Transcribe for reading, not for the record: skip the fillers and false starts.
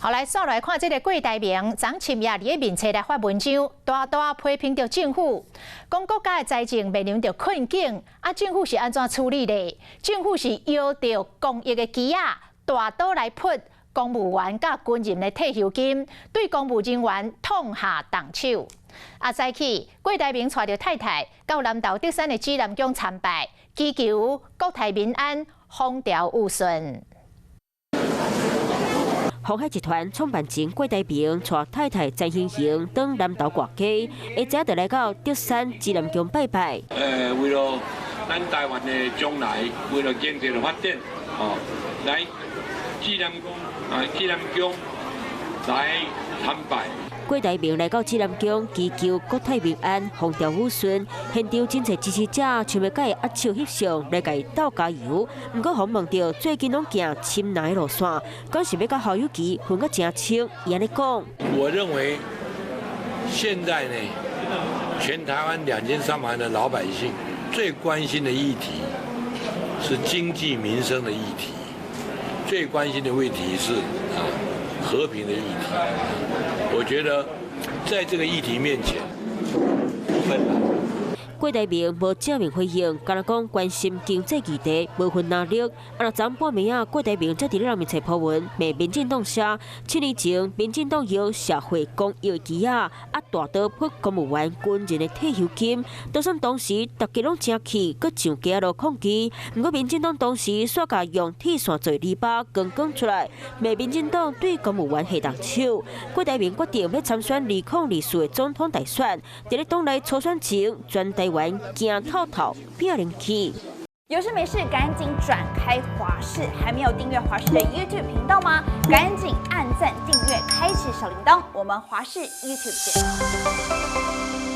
好，來煞來看這个郭台銘，昨深夜佇咧面冊來發文章，大大批評著政府，講國家的財政面臨著困境，啊，政府是按怎處理的？政府是搖著公益的旗仔，大刀來噗公務員佮軍人的退休金，對公務人員痛下重手。啊，早起郭台銘帶著太太到南投竹山的指南宮參拜，祈求國泰民安、風調雨順。鴻海集團創辦人郭台銘帶太太詹欣盈轉南投外家，下晝就來到竹山指南宮拜拜。為了咱台灣的將來，為了經濟的發展，哦，來指南宮啊，指南宮來參拜。郭台銘來到指南宮，祈求國泰民安、風調雨順。現場真濟支持者想欲佮伊握手翕相來共伊鬥加油。毋過，予問著最近攏行深藍路線，敢是欲佮侯友宜分甲誠清，伊按呢講。我認為現在呢，全台灣2300萬的老百姓最關心的議題是經濟民生的議題，最關心的問題是啊和平的議題。我覺得在這個議題面前，不分藍。郭台銘無正面回應，干焦講關心經濟議題，無分藍綠。啊，昨半暝仔，郭台銘才佇咧面冊 po 文，罵民進黨寫7年前，民進黨用社會公益的旗仔，啊大刀噗公務員軍人的退休金，就算當時大家攏誠氣，閣上街路抗議。毋過民進黨當時煞共用鐵線做籬笆，扛扛出來，罵民進黨對公務員下重手。郭台銘決定欲參選2024的總統大選，佇咧黨內初選前，全台灣驚透透，拼人氣。有事沒事趕緊轉開華視，還沒有訂閱華視的 YouTube 頻道嗎？趕緊按讚訂閱，開啟小鈴鐺。我們華視 YouTube 見。